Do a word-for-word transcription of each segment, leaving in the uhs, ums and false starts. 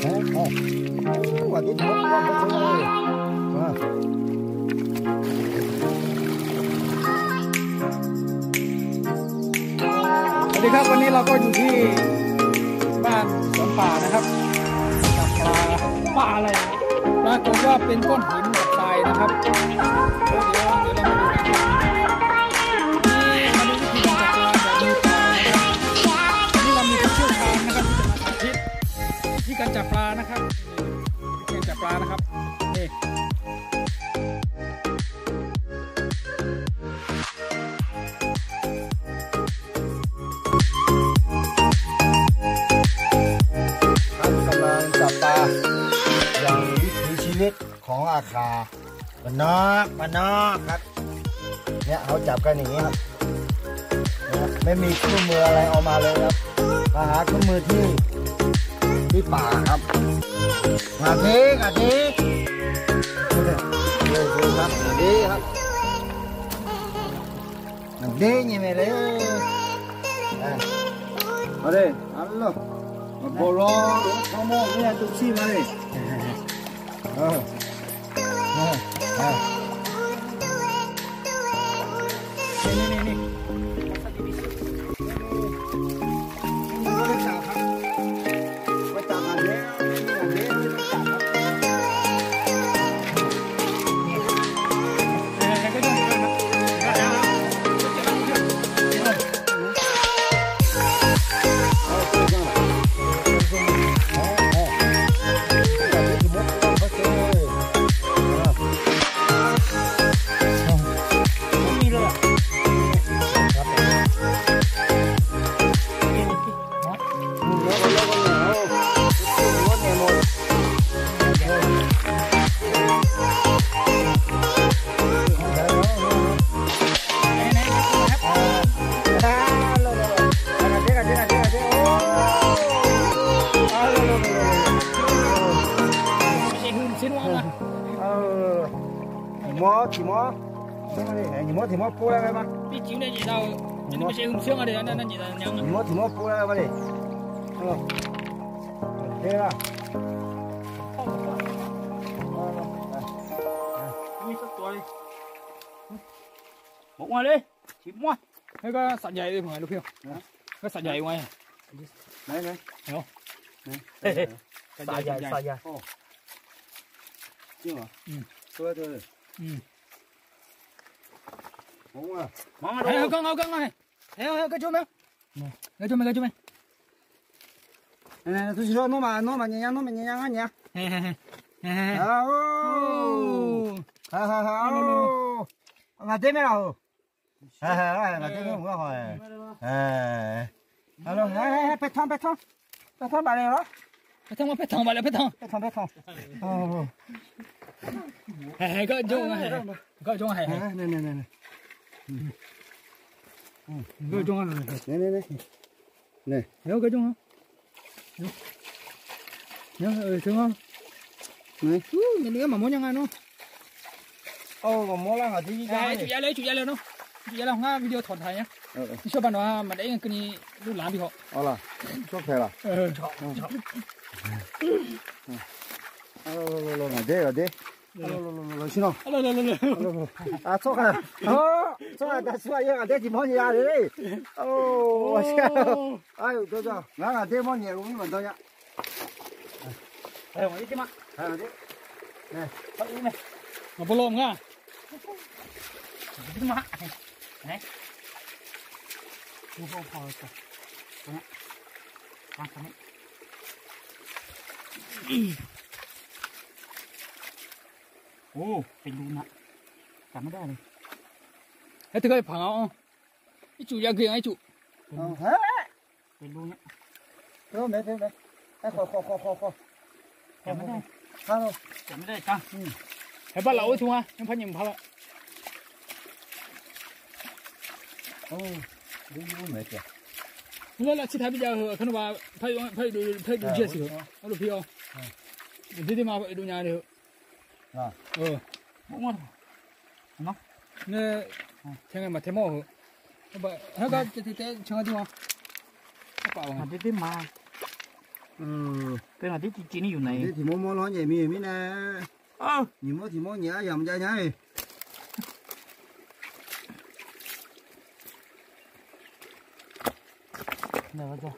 อ๋อ อ๋อ โอ้ อันนี้ถือว่า สวัสดีครับ วันนี้เราก็อยู่ที่บ้านสวนป่านะครับ จับปลา ปลาอะไร ปรากฏว่าเป็นก้อนหินกับทรายนะครับ เดี๋ยว เดี๋ยว เดี๋ยวเรามาดูกัน นี่มาดูวิธีการจับปลาแบบมือเปล่านะครับ นี่เรามีผู้เชี่ยวชาญนะครับ ที่จะมาสาธิตวิธีการจับปลานะครับ นี่ วิธีการจับปลานะครับ นี่ ท่านกำลังจับปลาอย่างวิถีชีวิตของอาข่า ปะนอก ปะนอกครับ เนี่ย เขาจับกันอย่างนี้ครับ เนี่ย ไม่มีเครื่องมืออะไรเอามาเลยครับ มาหาเครื่องมือที่ ที่ป่าครับ มาเท มาเท ดู ดูครับ มาเทครับ มาเท นี่ไม่เลย เอาดิ เอาเลย มาโบล้อ หรือว่าท่อหม้อเนี่ย ตุ๊กซี่มาดิ เออ เออ เออ นี่ นี่ นี่ นี่ Nyiq mawr tiq mawr, nyiq mawr tiq mawr pov laer ma. Nyiq mawr tiq mawr pov laer ma le. Mawr le. Tiq mawr. Heugar safjaq-eu ma luf-ir-awq. Heugar safjaq-eu nga. Safjaq, safjaq. Heugar nga, heugar nga. Heugar jawr mae. Gar jawr mae, gar jawr mae. Nawr maqnyaef nya, nawr maqnyaef nya ngar nyaef-a. Ngaq der mae laf-euq. Ngaq der mae mq-a haw. Paetanq, paetanq, paetanq baf le lawr. Paetanq ma, paetanq baf le, paetanq. Paetanq, paetanq. Gar jawr nga, gar jawr nga. Gar jawr nga. Gar jawr nga. Maqmawr nya nga nawr. Maqmawr lar ngaq der ir nya. Ircuf ya le, ircuf ya le nawr. Ircuf ya le ngar video tawq taq nya. Irshawr ba nawq-a maqdaef ir nga keuvni luf laf bi haw. Ngaq der, ngaq der. Tsawrhaq, tsawrhaq daqsur aqyawf ngaq der tiq mawr nyaef-a le. Ngar ngaq der mawr nyaef-eu mir maqdan nya. Ngaq bawlaw mq nga. Aer teugar paq nga-anr. Ircuf ya gui nga ircuf. Haeq bar laf-or teu nga, nymr par nyiq mq par lawr. Nymr lar lar tsir taq bi jav-eu heu, kar nmr ba, par dov jeq siq-eu, arluf pir-awr. Aqdir dir ma dov nya le heu. Nae, tae ngae maqtae mawr-eu heu. Heugar tae tae tae can nga dir ma. Aqdir dir ma. Pe ngaq dir civ civ ni yuf nae. Tiq mawr mawr lawr nyaef mi mirnae. Nyiq mawr tiq mawr nyaef-aer yamq jav nya-iq. Nyaef-awr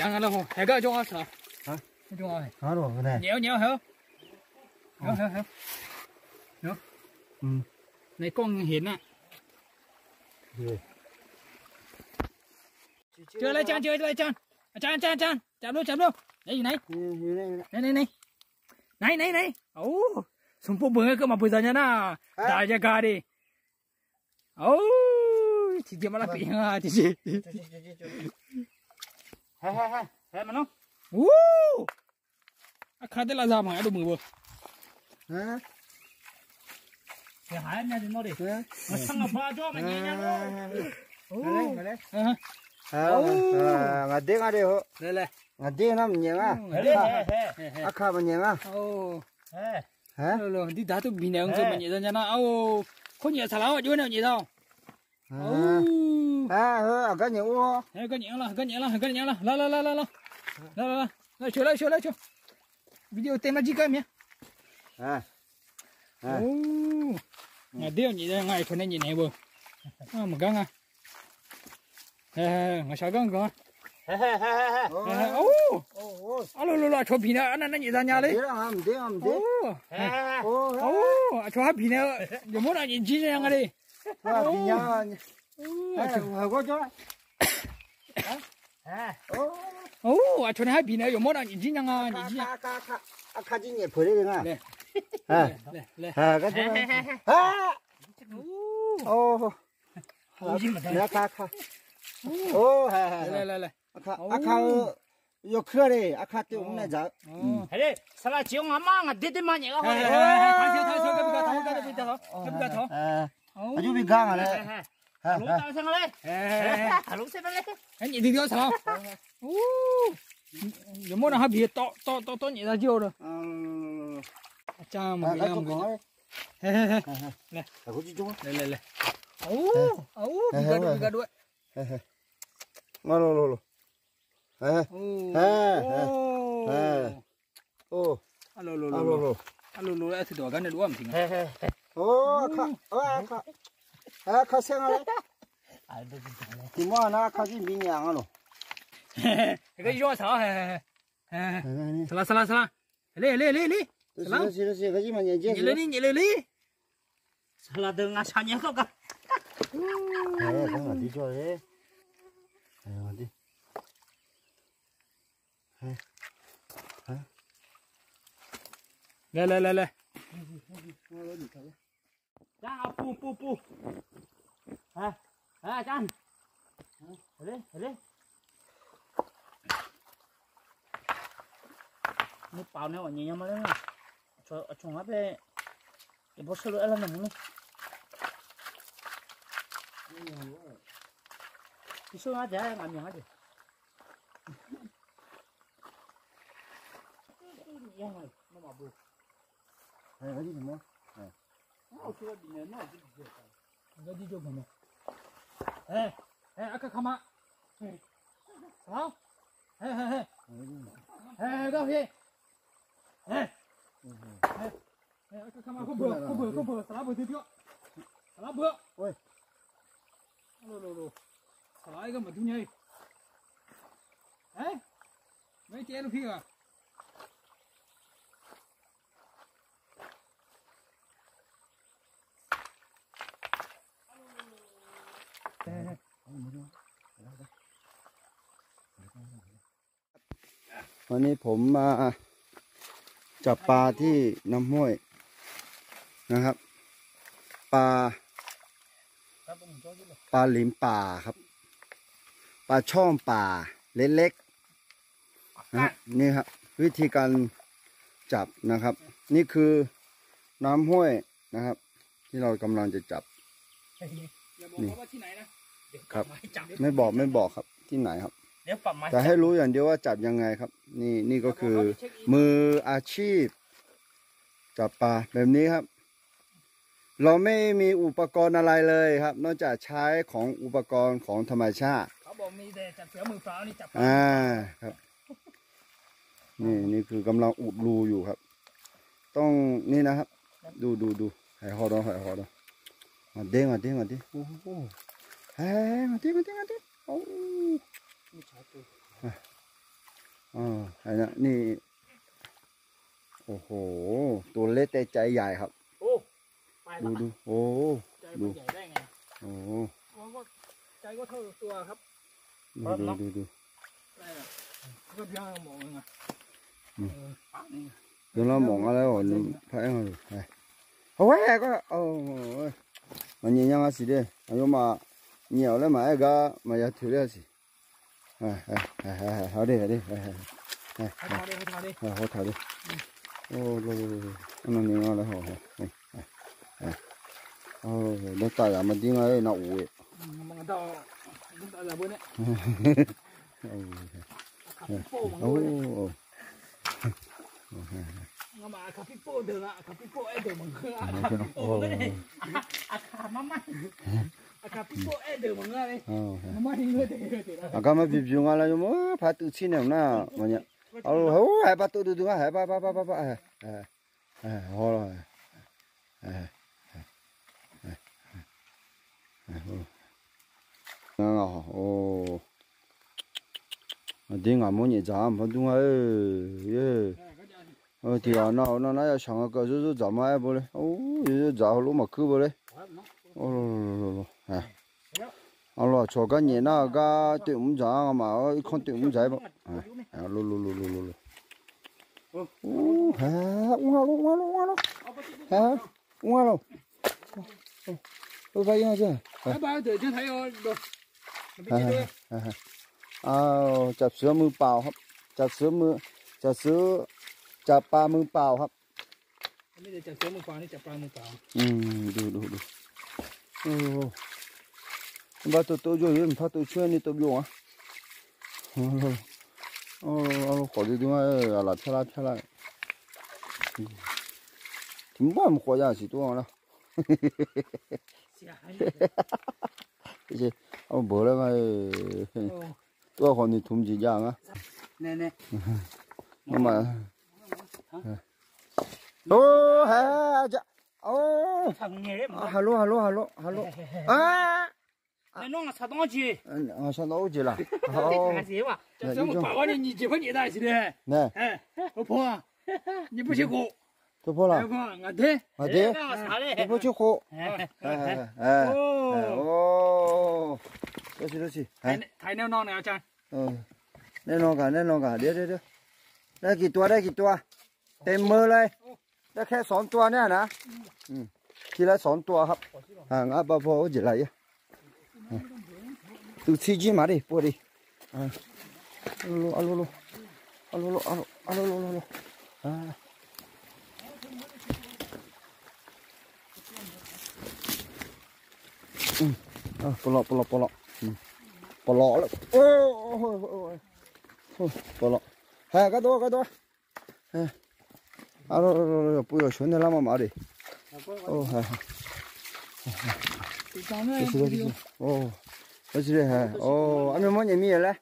nyaef-awr haeq-awr. Nae gawr ngar heq nar. Jeuq laer can, jeuq laer can. Can, can, can. Jaq lor, jaq lor. Nae, nae, nae. Nae, nae, nae. Nae, nae, nae. Or, smq pov beuq-aer keuv maqbeuq zaq nya nar. Daq ya ga de. Or, tiqjeq maqlar pyeuf nga tiqjeq. Or, arka taer lavzaq maqaer dov muiq beu. Ngaqder nga de-o. Ngaqder nar maqnyaef nga. Arka maqnyaef nga. Dirdaq tov bifnaeq-eu maqnyaef za nya nar. Khoer nyaef saqlaq-awr jov-aer nae nyaef za-awq. Aqgar nyaef or. Gar nyaef lar, gar nyaef lar, gar nyaef lar. Lar, lar, lar, lar, lar. Lar, lar, lar. Lar coq, lar coq, lar coq. Video tae mar jir gar mya. Ngaqder-awq nyaef, ngar aqcawq nae nyaef naeq beu. Maqgar nga. Ngaqshaq gar ganq-a. Arlor lor lor, aqcawq bifnaeq arnav nar nyaef za nya ler. Aqcawq har bifnaeq-eu yawqmawr nav nyaef jir nya nga le. Or, aqcawq nae har bifnaeq-eu yawqmawr nav nyaef jir nya nga, nyaef jir nya. Arka jir nyaef peuq ler nga. Arka, arka, arka-eu yawkuir-a le, arka teu mr nae dzaq-eu. Saqlaq ciq-anr ngamar ngaqder der ma nyaef gar haw. Aqjox bi gar nga laer. Yawqmawr nav har biq tawv tawv tawv tawv nyaef za jir-eu. Ngar lo lo lo. Arlor lor, arlor lor, arlor lor. Tiqmawr nar arka jir bi nyaef nga lor. Saqlaq, saqlaq, saqlaq. Ler, ler, ler, ler. Saqlaq. Nyaef le ni, nyaef le ni. Saqlaq deuq ngaqshaq nyaef khawf gar. Laer, laer, laer, laer. Jan, pu, pu, pu. Jan. Ler, ler. Nymrpaf nae ghawq nyaef nya ma laer nga. Aqcawq ngar bae tiqbawr shar lof-aer lar nae maqngeur. Tiqshar ngar jaeq-aer ngaq myaq ngar jeq. Arka kama. Saqlaq. Gar he. Arka kama, kobeuq, kobeuq, kobeuq, saqlaq beuq dui dui-awr. Saqlaq beuq. Saqlaq-aer gar maqdur nya-ir. Maqaer caev-aer luf pir-aq.วันนี้ผมมาจับปลาที่น้ำห้วยนะครับ ปลา ปลาหลิมป่าครับ ปลาช่อนป่าเล็กๆ นะครับ นี่ครับ วิธีการจับนะครับ นี่คือน้ำห้วยนะครับ ที่เรากำลังจะจับ อย่าบอก นี่ เขาว่าที่ไหนนะ เดี๋ยว ครับ จับ ไม่บอก ไม่บอกครับ ที่ไหนครับ แต่ให้รู้อย่างเดียวว่าจับยังไงครับ นี่ นี่ก็คือมืออาชีพจับปลาแบบนี้ครับ เราไม่มีอุปกรณ์อะไรเลยครับ นอกจากใช้ของอุปกรณ์ของธรรมชาติ เขาบอกมีแต่จับเสือมือเปล่า นี่จับปลา อ่า ครับ นี่ นี่คือกำลังอุดรูอยู่ครับ ต้องนี่นะครับ ดู ดู ดู หายฮอดอ หายฮอดอ มาเด้ง มาเด้ง มาเด้ง โอ้โห เฮ้ย มาเด้ง มาเด้ง มาเด้ง โอ้ อ่ะ อ่า ไอ้นะ นี่ โอ้โห ตัวเล็กแต่ใจใหญ่ครับ โอ้ ไปละ ดู ดู โอ้ ใจมันใหญ่ได้ไง ดู โอ้ ใจก็เท่าตัวครับ ดู ดู ดู ดู ได้ละ ก็เพียงหมองนึงอะ อืม เออ ปากนึง เดี๋ยวเรามองอะไรก่อน พระเอก เอาไว้ก็ โอ้โห มันยังยังสิเด้ อายุมา เหนียวแล้วมาไอ้กะ มายาถือได้สิ เอาดิ เอาดิ เอาดิ เอาดิ เอาดิ โอ้โห โอ้โห โอ้โห โอ้โห โอ้โห โอ้โห โดนตายอ่ะ มันดิ้นไง หน้าอู่อ่ะ อืม มันก็ต้อง โดนตายอ่ะ เว้ยเนี่ย โอ้โห โอ้โห ငါမှာအခါဖိပို့တယ်လား အခါဖိပို့အဲ့တယ်မငါ အခါဖိပို့ အခါမမ အခါဖိပို့အဲ့တယ်မငါလေ မမဟင်းလို့တယ်တယ်လား Aqkaq ma bibyu nga la yawmuiq par tuv tsir nae mq nar maqnya. Aqlawq, hae par tuv duidui nga, hae par par par par par, hae, hae, hae, hae, hae, hae, hae, Aqdir ngaq mawr nyaef dzaq-anr maqpar dur nga-e. Tiq ghaq nar-awr nar nar yashaq nga keuv zeur zeur dzaq ma-aer beu le. Zeur zeur dzaq heulof maqkuir beu le. Aqlawq, aqcawq gar nyaef nar-eu gar toeqmr dzaq-anr nga'maf-awr irkanr toeqmr dzaq-aer beu. Hae, mr nga lor, mr nga lor, mr nga lor. Hae, mr nga lor. Aqlawq, จับเสือมือเปล่าครับ จับเสือมือ จับเสือ จับปลามือเปล่าครับ จับเสือมือเปล่า นี่จับปลามือเปล่า อืม ดู ดู ดู เออ Mqpar tov tov jawr-ir, mqpar tov coer ni tov byov-a. Aqlawq, khawf duidui nga, aqlaf pyar lar pyar lar. Tiq mr bar mq khawf ya siq tov-a lar. Beuq laer nga, tov-a khawf ni tmq jeq jav nga. Ngamaf. Or, hae, ja. Or. Haqlor, haqlor, haqlor, haqlor. Ar. Nawr ngaqshaq dawv-awr jeq. Ngaqshaq dawv-awr jeq laq. Tov paw laq. Ngaqder. Ngaqder. Tov paw coer khof. Or. Nae nan gaq, nae nan gaq, เดี๋ยว เดี๋ยว เดี๋ยว ได้กี่ตัว ได้กี่ตัว เต็มมือเลย ได้แค่สองตัวเนี่ยนะ อืม ทีละสองตัวครับ อ่า ngar bar paw-awr jeq laf-ir. Tuv tsir jir maqde pov de. Aqlawq, aqlawq, aqlawq, aqlawq, aqlawq. Pov lawf, pov lawf, pov lawf. Pov lawf lawr. Pov lawf. Hae, gar dov, gar dov. Aqlawq, puv yawqshawq nae lar maqmaq de. Armyaw mawr nyaef mir-a laer.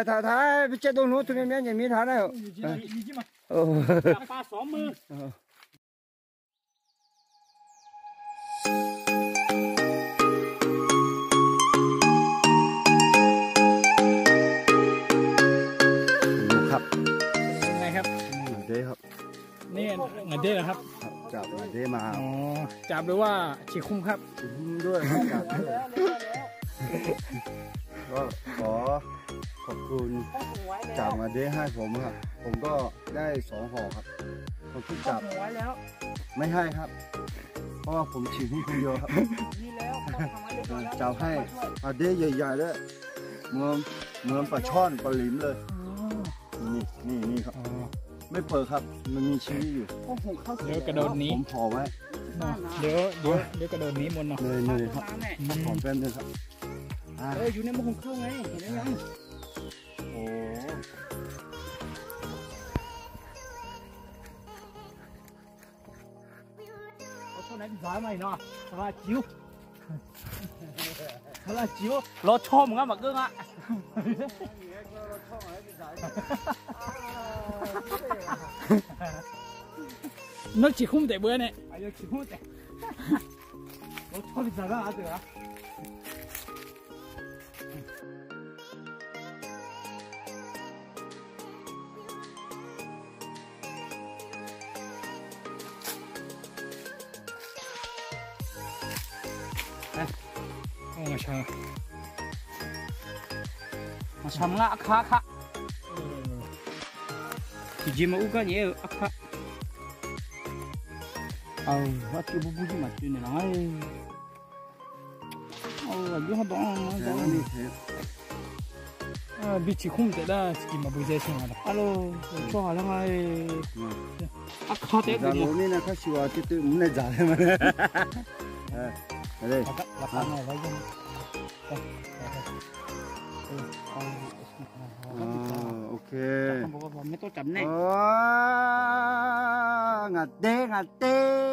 Taq taq, bi caev dov nmr teu myav myav nyaef mir taq nar-euq. Ngaqder ครับ นี่ ngaqder เหรอครับ จับ ngaqder มา อ๋อ จับหรือว่าฉีกคุ้มครับ ด้วยครับ จับด้วย ก็ขอขอบคุณ จับ ngaqder ให้ผมครับ ผมก็ได้สองห่อครับ ผมที่จับ ไม่ให้ครับ เพราะว่าผมฉีกให้คนเดียวครับ จับให้ ngaqder ใหญ่ๆ ด้วย เหมือน เหมือนปลาช่อนปลาหลิมเลย นี่ นี่ นี่ครับ ไม่เปิดครับ มันมีชีวิตอยู่ เดี๋ยวกระโดดหนี ผมห่อไว้ เดี๋ยว เดี๋ยว เดี๋ยวกระโดดหนีหมดเนาะ เลย เลยครับ ขอแป๊บนึงครับ Yuf nae mawrhmq kar nga-aer. Lawtsawr nae bidzaq-aer ma iqnan. Saqlaq ciq-or. Saqlaq ciq-or. Lawtsawr maqngeur maqgeur nga. Nawr ciqkmr taef beu-aer nae. Lawtsawr bidzaq gar aqdui-aq. Maqshaq maqnga arkar arkar. Tiqjeq maqur gar nyaef-aer-eu arkar. Arcuv burbur jir maqtsoeq naeqlaf-a. Aqjox hardawq-anr bi ciqkmr taef lar tiqjeq maqbeujae shaq nga laq. Arlawr, tsawrhaq lar nga-aer. Arkar taef-aer mirnae kar siq-aq, teuteuf mr nae dzaq laer ma. Ngaq tae ngaq tae.